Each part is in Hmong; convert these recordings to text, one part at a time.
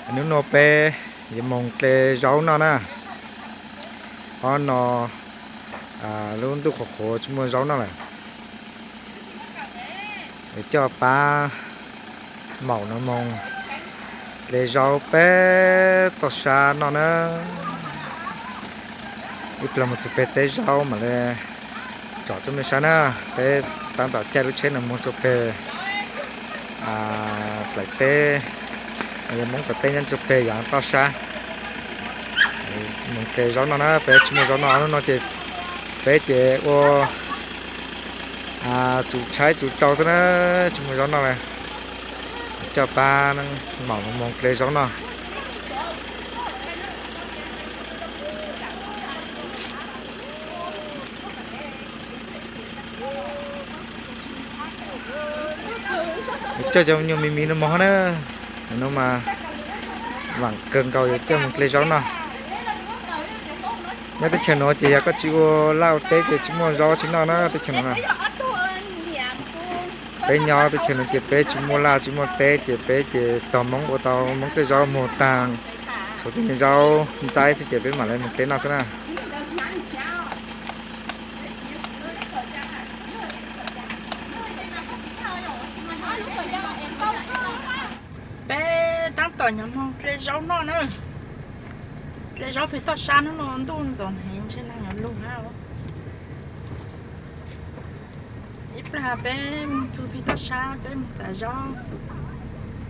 Hnub no peb yuav moog dle zaub noj na. Ob no lub ntuj qhuav qhuav tsis muaj zaub noj lawm. Yuav coj pab maum no moog dle zaub peb toj sab noj na. Ib plag moog txug peg teb zaub mam le tsom tsob me sab na. Peb taab tom caij lub tsheb no moog rua peg plaim teb, yog Moob tom teb nyob rua peg yaav toj sab. Moog dle zaub noj na, peb tsis muaj zaub noj hnub no ces peb ces ua tsum tshaib tsum tsau xwb na, tsis muaj zaub noj lawm. Coj pab maum moog dle zaub noj. Coj cov me nyuam me me no moog na, no mas vaam kawg nkaus yuav coj moog dle zaub noj. Nyob teb chaws nuav ces yog koj tsis ua laj ua teb ces tsis muaj zaub tsis noj na teb chaws nuav na. Peb nyob teb chaws nuav ces peb tsis muaj laj tsis muaj teb ces peb ces tog Moob ua tau Moob tej zaub muag taag, tshuav tej zaub ntxaib xwb ces peb mam le moog dle noj xwb na. Peb taab tom nyuam moog dle zaub noj na. Dle zaub peg toj sab, nub no ntuj ntxoov heev ntshe naag yuav lug hab. Ib plag peb moog txug peg toj sab peb moog txav zaub,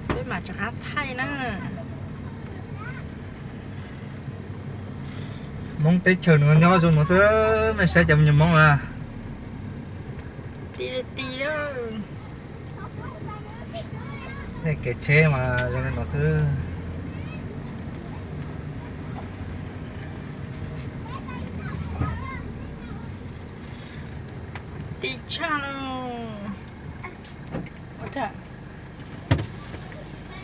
peb mam rov qab thaij na. Moob teb chaws nuav nyob zoo nuav xwb, mej saib cov me nyuam Moob na. Ti li ti lawm. Tej kev tsheb mas zoo li no xwb. Ti tshaj lawm.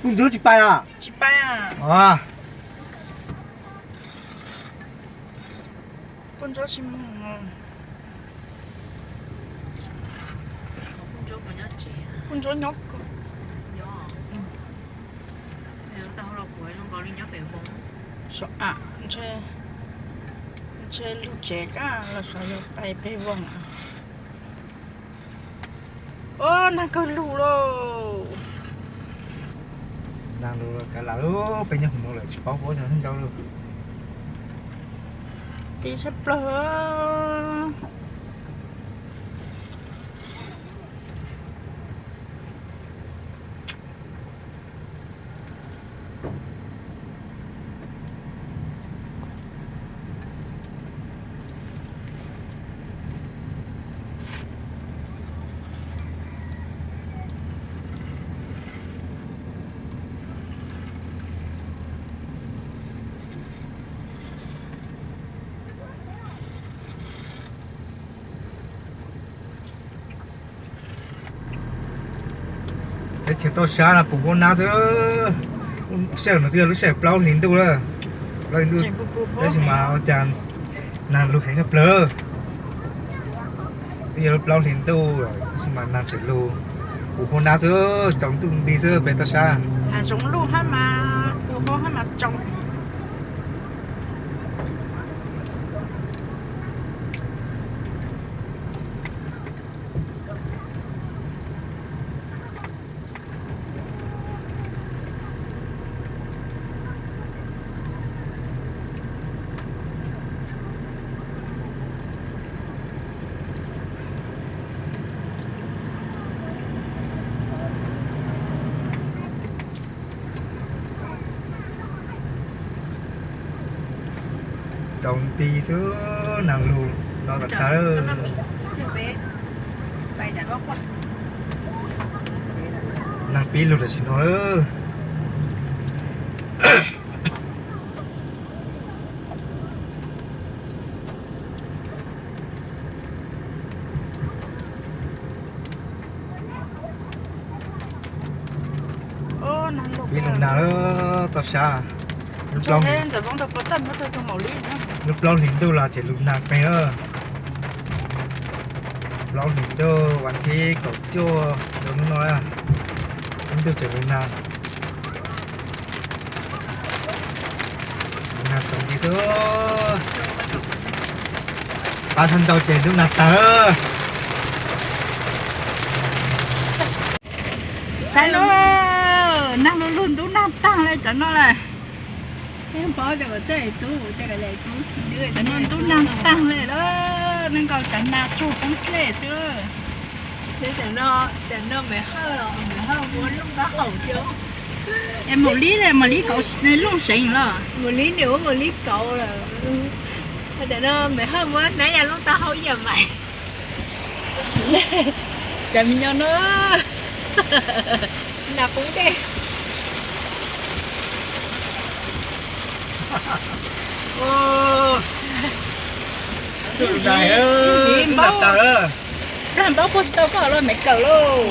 Puj ntsuab tsis pais a? Tsis pais a. Puj ntsuab tsis moog. Puj ntsuab nyob kawg. Ntshe lug tsev kag los xyov yog pais peg voog. Naag kawg lug lauj. Naag lug kav lam lub peb nyob hauv no lawm tsis paub puab ntau lawm. Ti tshaj plaws. Teb chaws toj sab no pum huab nab xwb. Sij hawm no twb yog lub sij hawm plaub hlis ntuj lawm, plaub hlis ntuj, tab sis mas ua cas naag lug heev tshaj plaws. Twb yog lub plaub hlis ntuj tab sis mas naag tseem lug pum huab nab xwb, tsaus ntuj nti xwb peg toj sab. Hav zoov luj hab mas pum huab hab mas tsaus. Tsaus nti xwb, naag lug no tag tag. Naag pib lug tam sim no lawm. Pib lug naag lawm toj sab. Lub plaub hlis ntuj los tseem lug naag peg lawm. Plaub hlis ntuj vas thib kaum cuaj rau hnub no, lub ntuj tseem lug naag. Nag tsoom tis xwb, pab sab ntau ces ntub nag tag. Saib no, nag lug lug ntub nag tag li cov no lawm. Ntub nag tag li lawm, nag nkaus cov nag tsug poob dlej xwb. Maum Lib, Maum Lib kauv, Looj seev los? Maum Lib niam ua Maum Lib kauv lawm. Tam no Maiv Hawj muab Nab Yaj Looj taub hau ib yam mais. Cov me nyuam no, nag poob dej. Npaub puag tsis tau koj los me kawm lauj.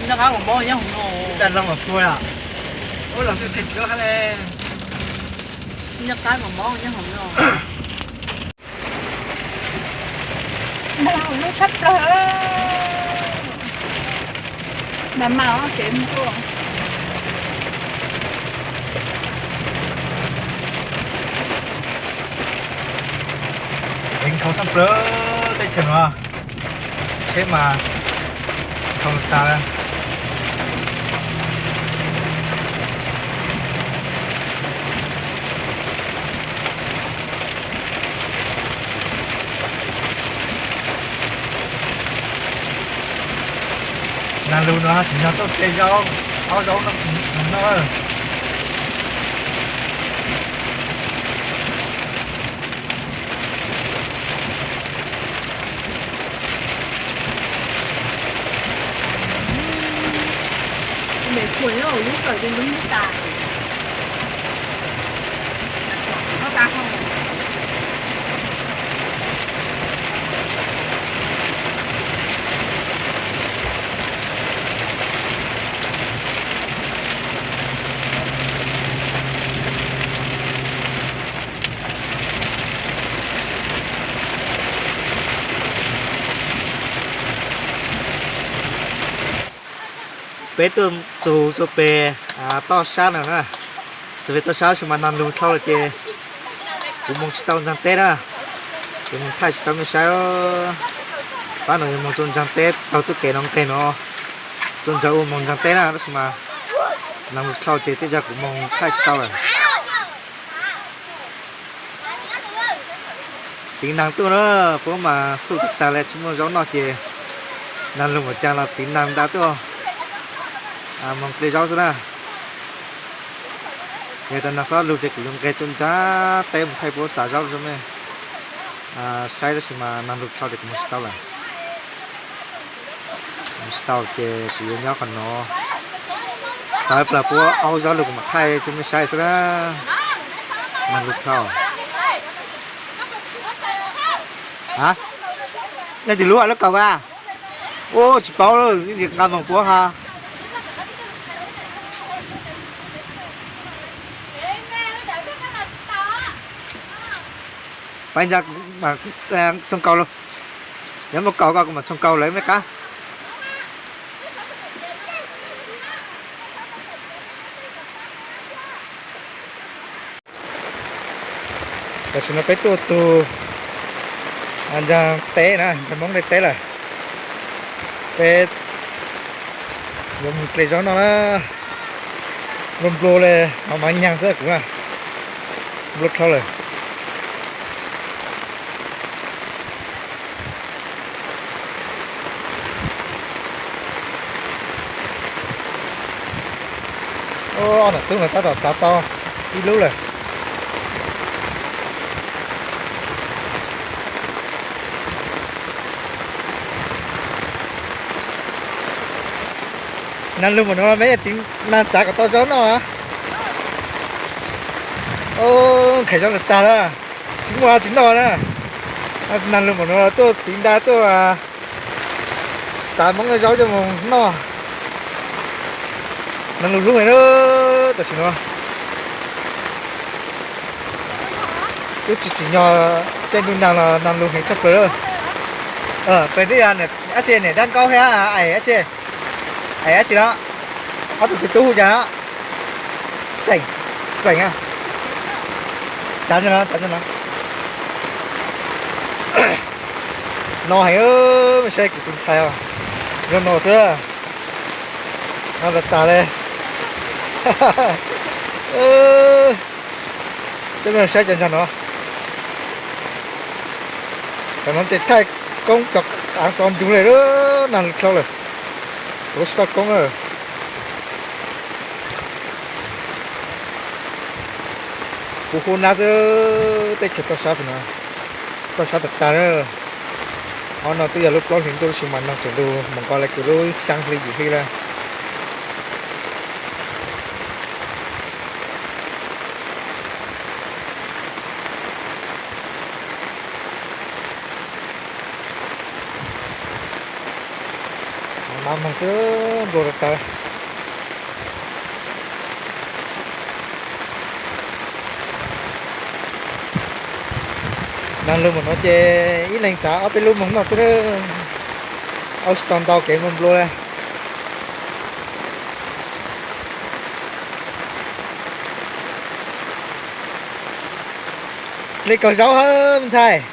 Noj qab kaus hmoov nyob hauv no. Noj qab kaus hmoov nyob hauv no. Nag lub tshaj plaws. Mas mas kev mus tuaj. Nkhaus tshaj plaws teb chaws no, tsheb mas nkhaus tas. Nag lug no tsis yog tuaj ple zaub, aub zaub no no. Peb tuaj txug txug pem toj sab no na, txug pem toj sab tab sis mas nag lug dhau lawm ces kuv moog tsis tau ntsaag teb na, ces moog thaij tsis tau mej saib. Pab no yuav moog rua ntsaag teb taug txuj kev no nqeg no, rua ntawd ua moog ntsaag teb na tab sis mas nag lug dhau ces tej zag kuv moog thaij tsis tau lawm. Tiv nag tuaj na, puab mas xuj tag tag le tsis muaj zaub noj ces nag lug npaum caag los tiv nag nta tuaj moog ple zaub xwb na. Yog tas nag xob lug ces kuv yuav nqeg rua ntsaag teb moog thaij puab tsav zaub rua mej saib tab sis mas nag lug dhau ces kuv moog tsis tau lawm. Moog tsis tau ces tsuas yuav nyob qhov no. Tau ib plag puab aub zaub lug kuv mam thaij rua mej saib xwb na. Nag lug dhau. Nej tus lub lub kaus a? Ua tsis paub, nqa moog puab ha. Pab ntsa, txhoov kaus lauj. Yog muaj kaus koj kuv mam txhoov kaus lawv mej qab. Tam sim no peb tuaj txug ntsaag teb na, ntsaag Moob le teb lawm. Peb yuav moog ple zaub noj na. Nplua nplua le, maj maj nyaag xwb kuv na. Nplua dhau lawm. Ob niam tub no tab tom txav tau ib lub lawm. Nag lug npaum no mej tiv nag txav kom tau zaub noj a. Nqhis zaub tag tag lawm, tsis muaj tsis noj na. Nag lug npaum no tuaj tiv nta tuaj txav Moob zaub coj moog noj. Nag lug lub heev na, tam sim no twb tsis tsim nyog tej ntuj nag los nag lug heev tshaj plaws. Peb twb yog dab tsi niam dab nkaub thiab ais dab tsi, ais dab tsi no, ob tug twg tub hu cas, xeem, xeem a. Tsav ntawm no, tsav ntawm no. No heev, saib kuv tus ntxhais os, zoo no xwb. No tas tas li. Coj nej saib cov ntag no. Cov no ces thaij koob cov av tso nrug li, nag lug dhau lawm, kuv tsis tau koob na. Puv huab nab xwb, teb chaws toj sab no, toj sab tag tag na. Ob no twb yog lub plaub hlis ntuj tab sis mas noog tseem lug mus nqa le kws lub xyaa hli yim hli lawm. Mab moog xwb nplua tas tas. Nag lug npaum no ces ib leeg tsav ob peb lub moog noj xwb, ua tsis tau ntau kev nplua nplua li. Dle kaus zaub hab ntxhais,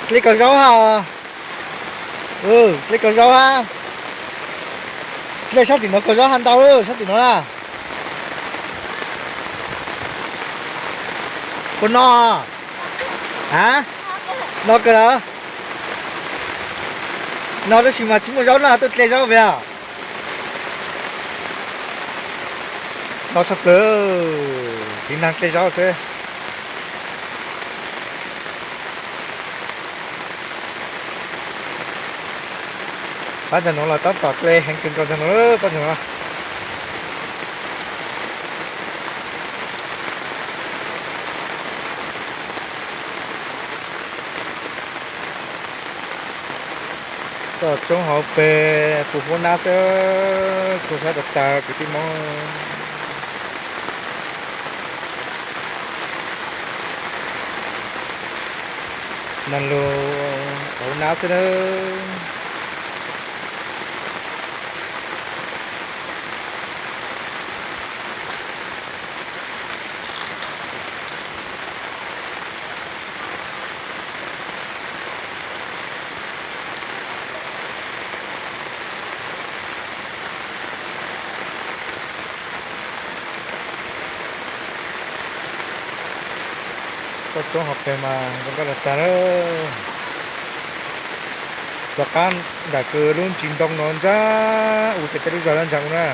dle kaus zaub hab. Dle kaus zaub hab. Dle sab tim no kaus zaub hab ntau, sab tim no na. Puas no? A, no kawg lawm. No tab sis mas tsis muaj zaub noj, tuaj dle zaub pem. No tshaj plaws, tiv nag dle zaub xwb. Pab ntawm no los tab tom dle heev kawg nkaus ntag no, pab ntawm no. Toj roob hauv pes puv huab nab xwb, txhua sab tas tas kwv tij Hmoob. Nag lug huab nab xwb nawb. Toj roob hauv pes mas zoo nkauj tas tas lawm. Rov qab nram kws lub ntsis ntoo no ntsag u ces peb lub zog nyob ntsag u na.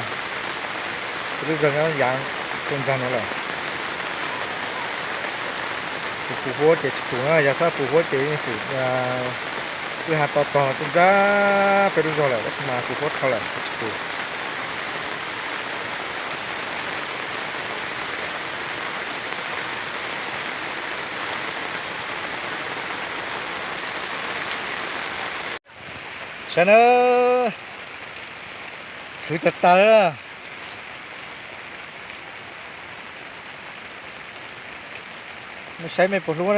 Peb lub zog nyob yaav kawg ntsag no lawm. Kuv pum huab ces tsis pum na, yog xab pum huab ces yeej pum wb ha to tog no tuaj ntsag peb lub zog lawm, tab sis mas pum huab dhau lawm tsis pum. Saib na, khwv tag tag. Nej saib mej puas hlub,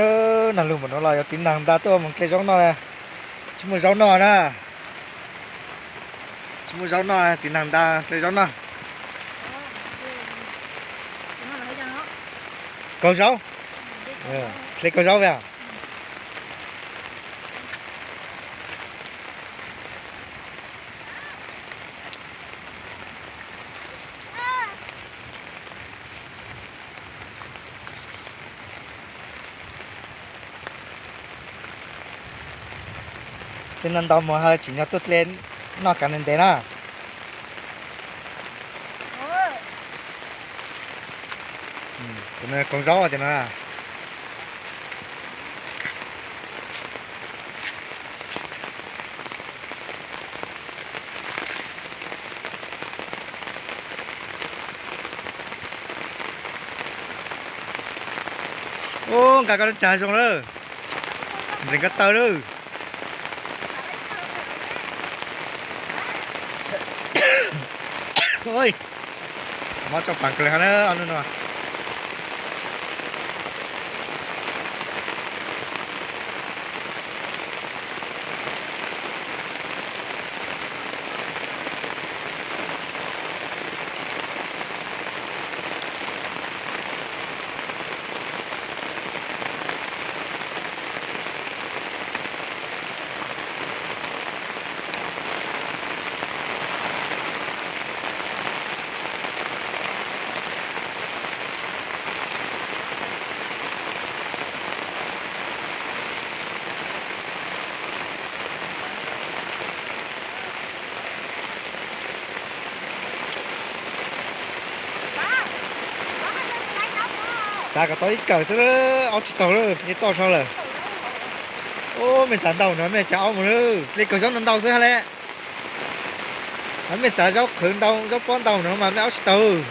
nag lug npaum no los yuav tiv nag nta tuaj mus dle zaub noj. Tsis muaj zaub noj na. Tsis muaj zaub noj, tiv nag nta dle zaub noj. Kaus zaub. Dle kaus zaub a. Tej no ntau mus ha tsim nyog tuaj dle noj kav ntev ntev na. Kaus zaub tias no. Ub, nqa koj lub tsag zoo lawm. Nplees koj taw lawm. Mob tso pav kawg li hab na ob hnub no. Txav kom tau ib kawm xwb, aub tsis taug lawm, nce toj so lawm. Ub, mej txav ntau no mej cas aub mus lawm, dle kawg zaub ntau ntau xwb hab le. Mej txav zaub qhwv ntau, zaub pob ntau no mas mej aub tsis taug.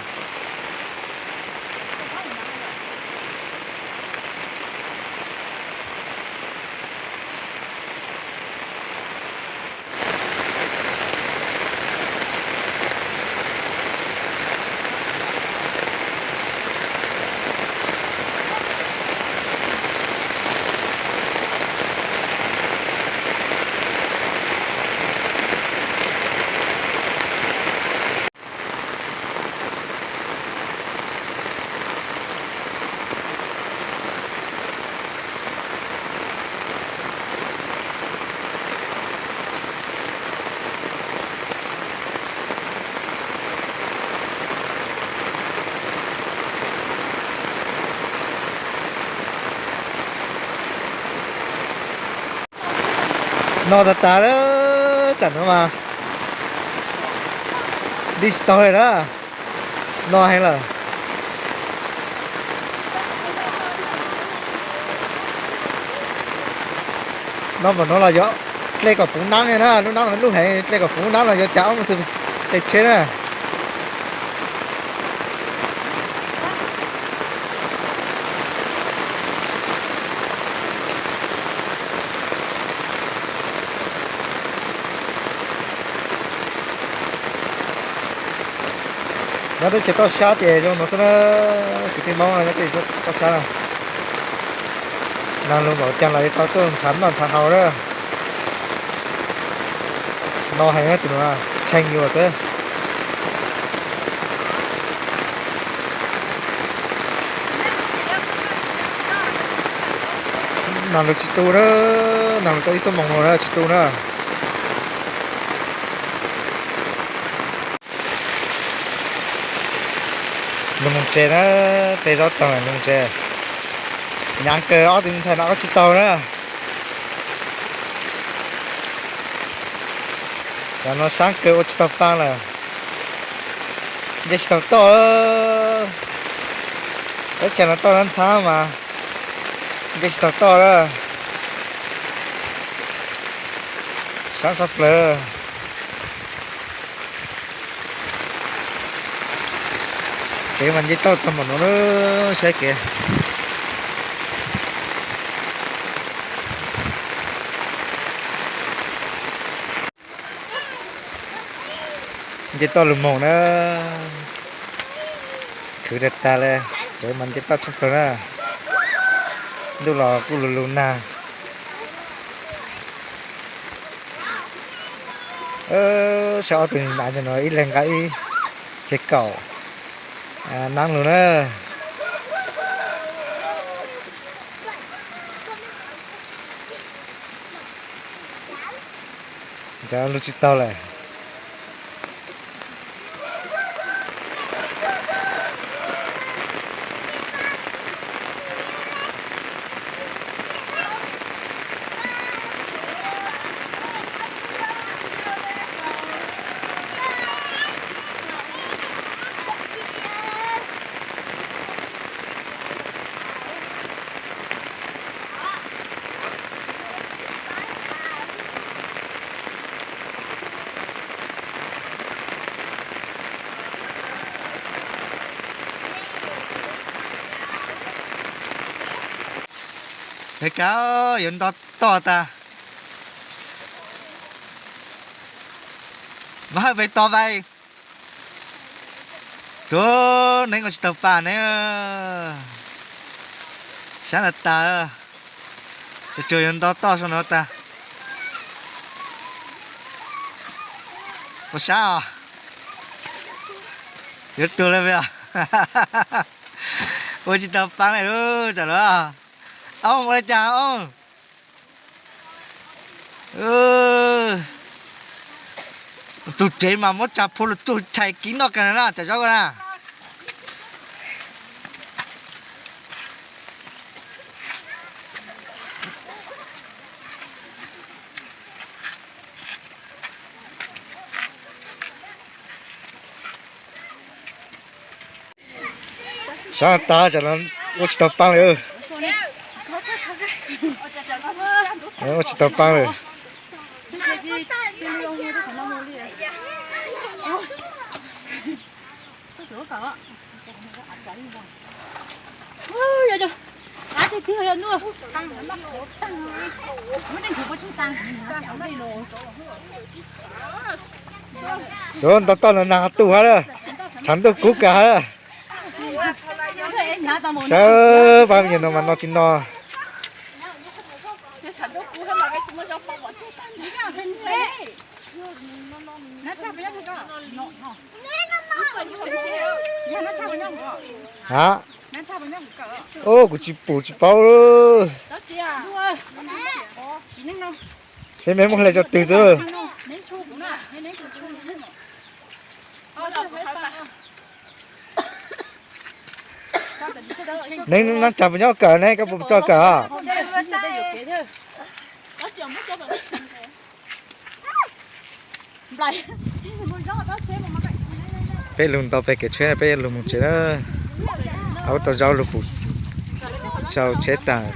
No tas tas lawm, tsam no mas nti tsis taug li na, no heev lawm. No npaum no los yuav dle kom puv nab na, lub nab no lub heev, dle kom puv nab los yuav cas ob mus txwv tes tsheb na. Nyob teb chaws toj sab ces zoo no xwb na, kwv tij Hmoob, nyob teb chaws toj sab na. Nag lug npaum caag los yuav tau tuaj ntshav noj ntshav haus lawm. No heev tus no, tshee yus xwb. Nag lug tsis tu na, nag lug tau ib xuab moos no na tsis tu na. Lug moog tsev na, dle zaub taag lug moog tsev. Nyaav kawg ob tug ntxhais no ua tsis taug na. Cov no sab kawg ua tsis taug paag lawm. Nce tsis taug toj. Teb chaws no toj ntxhab mas nce tsis taug toj lawm. Sab sab plawg. Kev mas nce toj txog npaum no na, saib kev. Nce toj lug moog na, khwv tag tag le, kev mas nce toj tshaj plaws na. Ntuj los kuj lug lug nag. Saib ob tug nam no ib leeg nqa ib ceg kaum naab lug na. Cov lug tsis taug lawm. Peb kab yuav nto toj tag. Mas hawj peb tog vais. Tsuav neeg ua tsis taug pas ne. Sab na tas, tsuas tsuas yuav nto toj sau no tag. Ua sab os. Yuav tuag le os. Ua tsis taug pas le lub tsam lawm. Oob ua li cas oob? Tug tsev mas muab tsa phua lug tug chais kiv noj kag na, tsam zaub ko na. Sab tag tsam no Ua tsis tau paab lawm. Ua tsis tau paab lawm. Ntau toj no nag tu hab lawm, tshav ntuj kub kawg hab lawm. Saib pab me nyuam no mas no tsis no. Ha, kuv tsis pum tsis paub lawm. Seb mej muab hle tso twg xwb. Neb nab tsa puas nyob kawm ne, koj puas tso kawm os? Peb lug nto peg kev tsheb, peb lug moog tsev na. Aub tau zaub lug pum sau tsheb taag,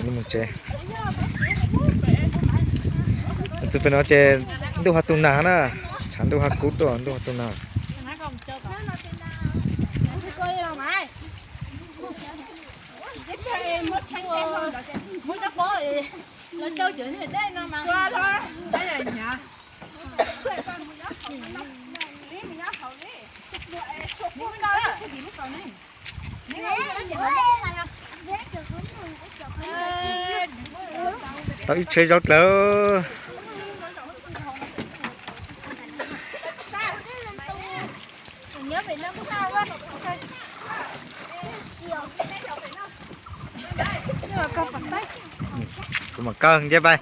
lug moog tsev. Txug peg no ces ntuj ho tu nag na, tshav ntuj ho kub tuaj, ntuj ho tu nag. Tau ib tsheb zaub dlawb. Kuv mam kawg nce pais.